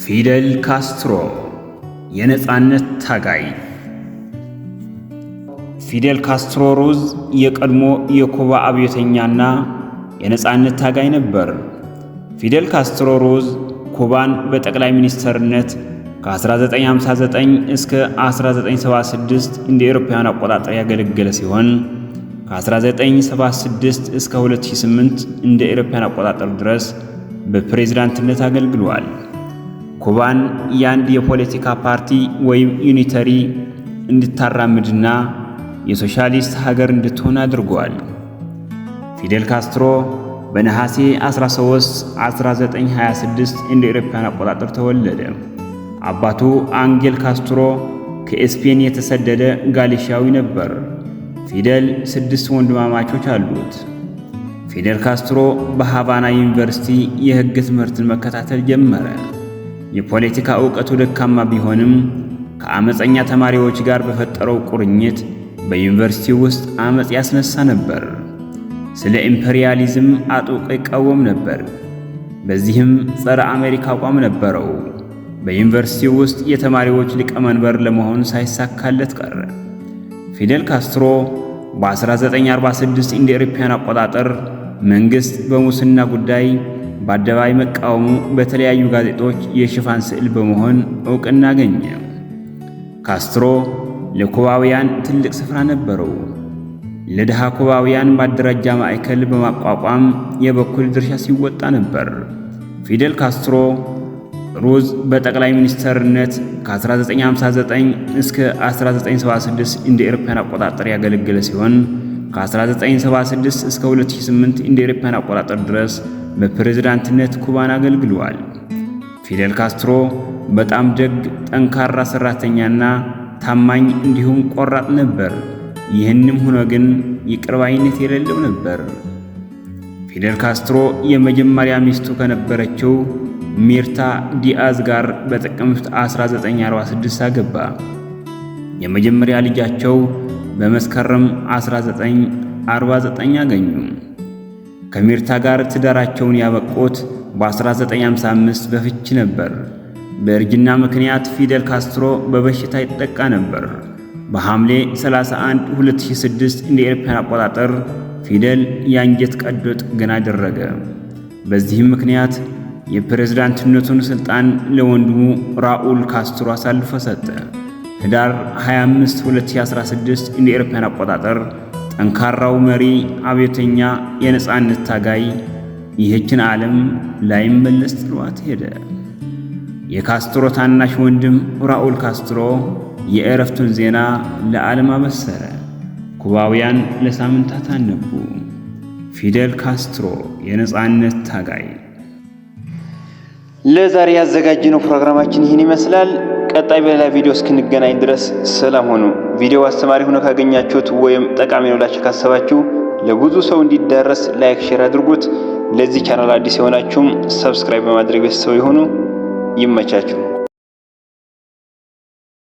ፊደል ካስትሮ የነጻነት ታጋይ። ፊደል ካስትሮ ሩዝ የቀድሞ የኩባ አብዮተኛና የነጻነት ታጋይ ነበር። ፊደል ካስትሮ ሩዝ ኩባን በጠቅላይ ሚኒስትርነት ከ1959 እስከ 1976 እንደ አውሮፓውያን አቆጣጠር ያገለገለ ሲሆን፣ ከ1976 እስከ 2008 እንደ አውሮፓውያን አቆጣጠር ድረስ በፕሬዝዳንትነት አገልግሏል። ኩባን የአንድ የፖለቲካ ፓርቲ ወይም unitary እንድታራምድና የሶሻሊስት ሀገር እንድትሆን አድርጓል። ፊደል ካስትሮ በነሐሴ 13 1926 እንደ አውሮፓውያን አቆጣጠር ተወለደ። አባቱ አንጌል ካስትሮ ከስፔን የተሰደደ ጋሊሻዊ ነበር። ፊደል ስድስት ወንድማማቾች አሉት። ፊደል ካስትሮ በሃቫና ዩኒቨርሲቲ የሕግ ትምህርትን መከታተል ጀመረ። የፖለቲካ ዕውቀቱ ደካማ ቢሆንም፣ ከአመፀኛ ተማሪዎች ጋር በፈጠረው ቁርኝት በዩኒቨርሲቲ ውስጥ አመፅ ያስነሳ ነበር። ስለ ኢምፔሪያሊዝም አጥብቆ ይቃወም ነበር። በዚህም ጸረ አሜሪካ አቋም ነበረው። በዩኒቨርሲቲ ውስጥ የተማሪዎች ሊቀመንበር ለመሆን ሳይሳካለት ቀረ። ፊደል ካስትሮ በ1946 እንደ አውሮፓውያን አቆጣጠር መንግሥት በሙስና ጉዳይ በአደባባይ መቃወሙ በተለያዩ ጋዜጦች የሽፋን ስዕል በመሆን ዕውቅና አገኘ። ካስትሮ ለኩባውያን ትልቅ ስፍራ ነበረው። ለድሃ ኩባውያን ማደራጃ ማዕከል በማቋቋም የበኩል ድርሻ ሲወጣ ነበር። ፊደል ካስትሮ ሩዝ በጠቅላይ ሚኒስተርነት ከ1959 እስከ 1976 እንደ አውሮፓውያን አቆጣጠር ያገለገለ ሲሆን፣ ከ1976 እስከ 2008 እንደ አውሮፓውያን አቆጣጠር ድረስ በፕሬዝዳንትነት ኩባን አገልግሏል። ፊደል ካስትሮ በጣም ደግ፣ ጠንካራ ሰራተኛና ታማኝ እንዲሁም ቆራጥ ነበር። ይህንም ሆኖ ግን ይቅርባይነት የሌለው ነበር። ፊደል ካስትሮ የመጀመሪያ ሚስቱ ከነበረችው ሚርታ ዲአዝ ጋር በጥቅምት 1946 አገባ። የመጀመሪያ ልጃቸው በመስከረም 1949 አገኙ። ከሚርታ ጋር ትዳራቸውን ያበቁት በ1955 በፍች ነበር። በእርጅና ምክንያት ፊደል ካስትሮ በበሽታ ይጠቃ ነበር። በሐምሌ 31 2006 እንደ አውሮፓውያን አቆጣጠር ፊደል የአንጀት ቀዶ ጥገና አደረገ። በዚህም ምክንያት የፕሬዝዳንትነቱን ስልጣን ለወንድሙ ራኡል ካስትሮ አሳልፎ ሰጠ። ህዳር 25 2016 እንደ አውሮፓውያን አቆጣጠር ጠንካራው መሪ፣ አብዮተኛ፣ የነጻነት ታጋይ ይህችን ዓለም ላይመለስ ጥሏት ሄደ። የካስትሮ ታናሽ ወንድም ራኡል ካስትሮ የእረፍቱን ዜና ለዓለም አበሰረ። ኩባውያን ለሳምንታት አነቡ። ፊደል ካስትሮ የነጻነት ታጋይ። ለዛሬ ያዘጋጀነው ፕሮግራማችን ይህን ይመስላል። ቀጣይ በሌላ ቪዲዮ እስክንገናኝ ድረስ ሰላም ሁኑ። ቪዲዮው አስተማሪ ሆኖ ካገኛችሁት ወይም ጠቃሚ ነው ብላችሁ ካሰባችሁ ለብዙ ሰው እንዲዳረስ like፣ share አድርጉት። ለዚህ ቻናል አዲስ የሆናችሁም subscribe በማድረግ ቤተሰብ ይሁኑ። ይመቻችሁ።